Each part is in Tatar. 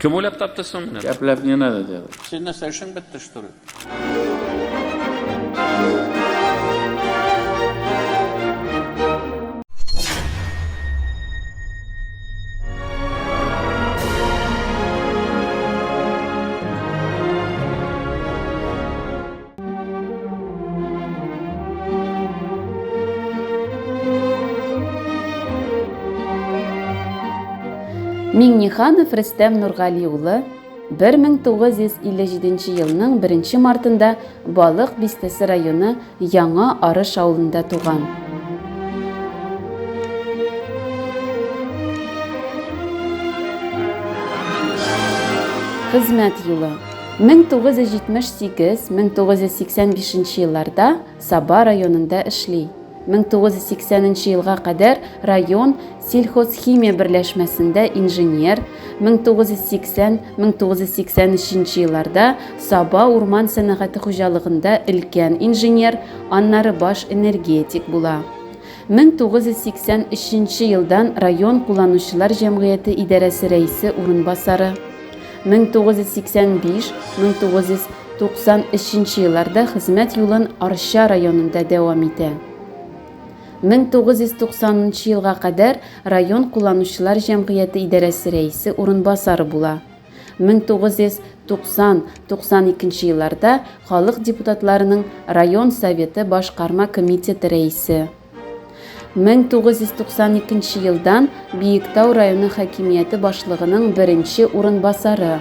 Кем уйлап тапты соң моны? Кәпләп не надо делать. Син нәрсә, эшең бетте, что ли? Миңнеханов Рөстәм Нургали улы 1957 елның 1 мартында Балык Бистәсе районы Яңа Арыш авылында туган. Хезмәт юлы 1978-1985 елларда Саба районында эшли. 1980 нче елга кадәр район Сельхозхимия берләшмәсендә инженер, 1980-1983 елларда Саба урман сәнәгате хуҗалыгында өлкән инженер, аннары баш энергетик була. 1983 елдан район кулланучылар җәмгыяте идарәсе рәисе урынбасары. 1985-1993 елларда хезмәт юлын Арча районында дәвам итә. 1990 нчы елга кадәр район кулланучылар җәмгыяте идарәсе рәисе урынбасары була. 1990-92 елларда халык депутатларының район Советы башкарма комитеты рәисе. 1992 елдан Биектау районы хакимияте башлыгының беренче урынбасары.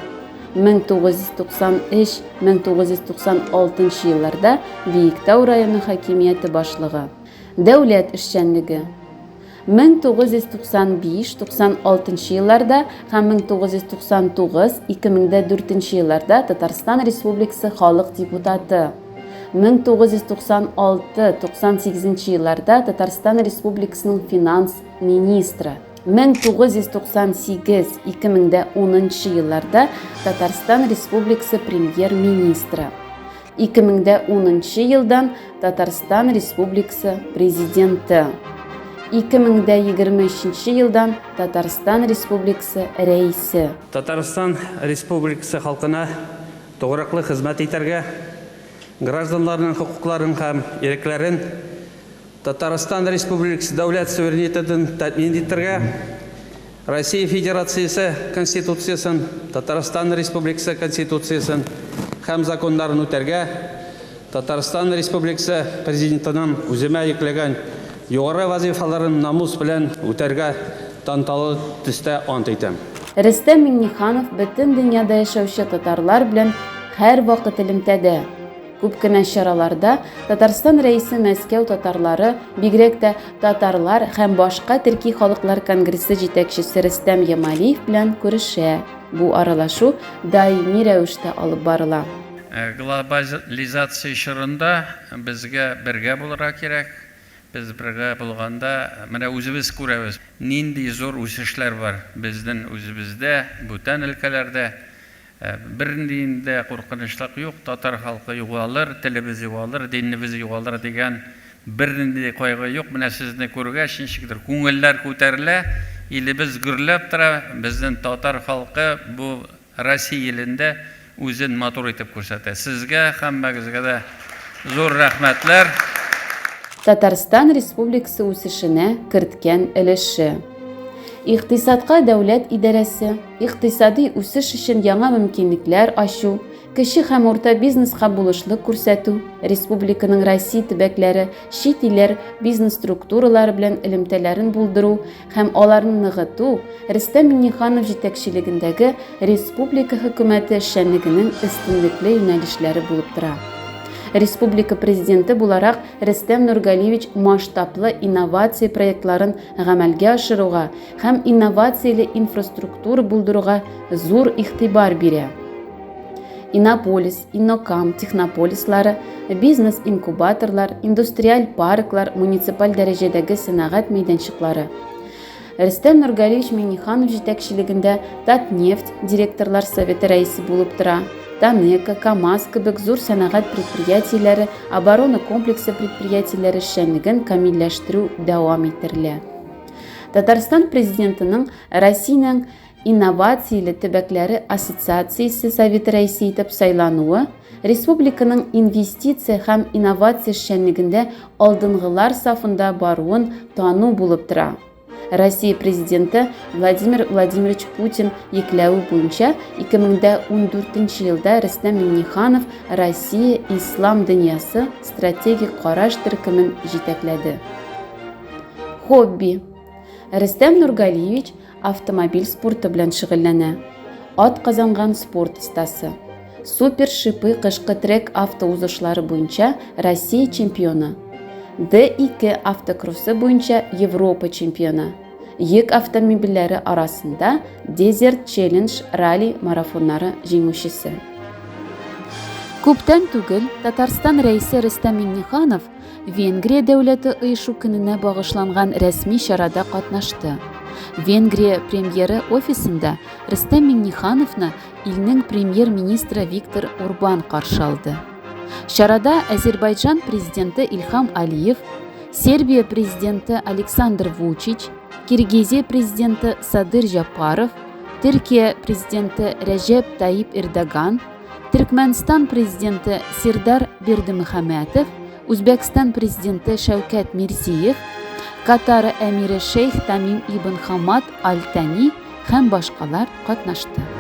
1993-1996 елларда Биектау районы хакимияте башлыгы. Дәүләт эшчәнлеге. 1995-96 елларда һәм 1999-2004 елларда Татарстан Республикасы халык депутаты. 1996-98 елларда Татарстан Республикасының финанс министры. 1998-2010 елларда Татарстан Республикасы премьер-министры. 2010 елдан Татарстан Республикасы Президенты. 2023 елдан Татарстан Республикасы Рәисе. Татарстан Республикасы халкына тугрыклы хезмәт итәргә, гражданнарның хокукларын һәм ирекләрен, Татарстан Республикасы дәүләт суверенитетын тәэмин итәргә, Россия Федерациясе Конституциясен, Татарстан Республикасы Конституциясен һәм законнарын үтәргә, Татарстан Республикасы Президентының үземә йөкләгән югары вазыйфаларын намус белән үтәргә танталы төстә ант итәм. Рөстәм Миңнеханов бөтен дөньяда яшәүче татарлар белән һәрвакыт элемтәдә. Күп кенә чараларда Татарстан Рәисе Мәскәү татарлары, бигрәк тә татарлар һәм башка төрки халыклар конгрессы җитәкчесе Рөстәм Ямалиев белән күрешә. Бу аралашу даими рәвештә алып барыла. Глобализация чорында безгә бергә булырга кирәк. Без бергә булганда, менә үзебез күрәбез, нинди зур үсешләр бар безнен үзебездә, бүтән өлкәләрдә. Бернинди дә куркынычлык юк, татар халкы югалыр, телебез югалыр, динебез югалыр дигән бернинди кайгы юк. Менә сезне күргәч, ничектер күңелләр күтәрелә, илебез гөрләп тора, безнен татар халкы бу Россия илендә үзен матур итеп күрсәтә. Сезгә һәммәгезгә дә зур рәхмәтләр. Татарстан Республикасы үсешенә керткән өлеше. Икътисадка дәүләт идарәсе, икътисади үсеш өчен яңа мөмкинлекләр ачу, кече һәм урта бизнеска булышлык күрсәтү, республиканың Россия төбәкләре, чит илләр бизнес-структуралары белән элемтәләрен булдыру һәм аларны ныгыту Рөстәм Миңнеханов җитәкчелегендәге республика Хөкүмәте эшчәнлегенең өстенлекле юнәлешләре булып тора. Республика Президенты буларак Рөстәм Нургалиевич масштаблы инновация проектларын гамәлгә ашыруга һәм инновацияле инфраструктура булдыруга зур игътибар бирә. Иннополис, Иннокам технополислары, бизнес-инкубаторлар, индустриаль парклар, муниципаль дәрәҗәдәге сәнәгать мәйданчыклары. Рөстәм Нургалиевич Миңнеханов җитәкчелегендә Татнефть директорлар советы рәисе булып тора. ТАНЕКО, КАМАЗ кебек зур сәнәгать предприятиеләре, оборона комплексы предприятиеләре эшчәнлеген камилләштерү дәвам иттерелә. Татарстан Президентының Россиянең инновацияле төбәкләре ассоциациясе советы рәисе итеп сайлануы республиканың инвестиция һәм инновация эшчәнлегендә алдынгылар сафында баруын тану булып тора. Россия Президенты Владимир Владимирович Путин йөкләве буенча 2014 елда Рөстәм Миңнеханов Россия Ислам дөньясы стратегик караш төркемен җитәкләде. Хобби. Рөстәм Нургалиевич автомобиль спорты белән шөгыльләнә. Ат казанган спорт остасы. Супер шипы кышкы трек автоузышлары буенча Россия чемпионы. D2 автокроссы буенча Европа чемпионы. Йөк автомобильләре арасында Desert Challenge ралли марафоннары җиңүчесе. Күптән түгел Татарстан Рәисе Рөстәм Миңнеханов Венгрия дәүләте оешу көненә багышланган рәсми чарада катнашты. Венгрия премьеры офисында Рөстәм Миңнехановны илнең премьер-министры Виктор Орбан каршы алды. Чарада Әзербайҗан президенты Илһам Алиев, Сербия президенты Александр Вучич, Киргизия президенты Садыр Жапаров, Төркия президенты Рәҗәп Таип Эрдоган, Төркмәнстан президенты Сердар Бердымөхәммәтов, Үзбәкстан президенты Шәүкәт Мирзиев, Катар әмире шейх Тамим ибн Хамад Аль-Тани һәм башкалар катнашты.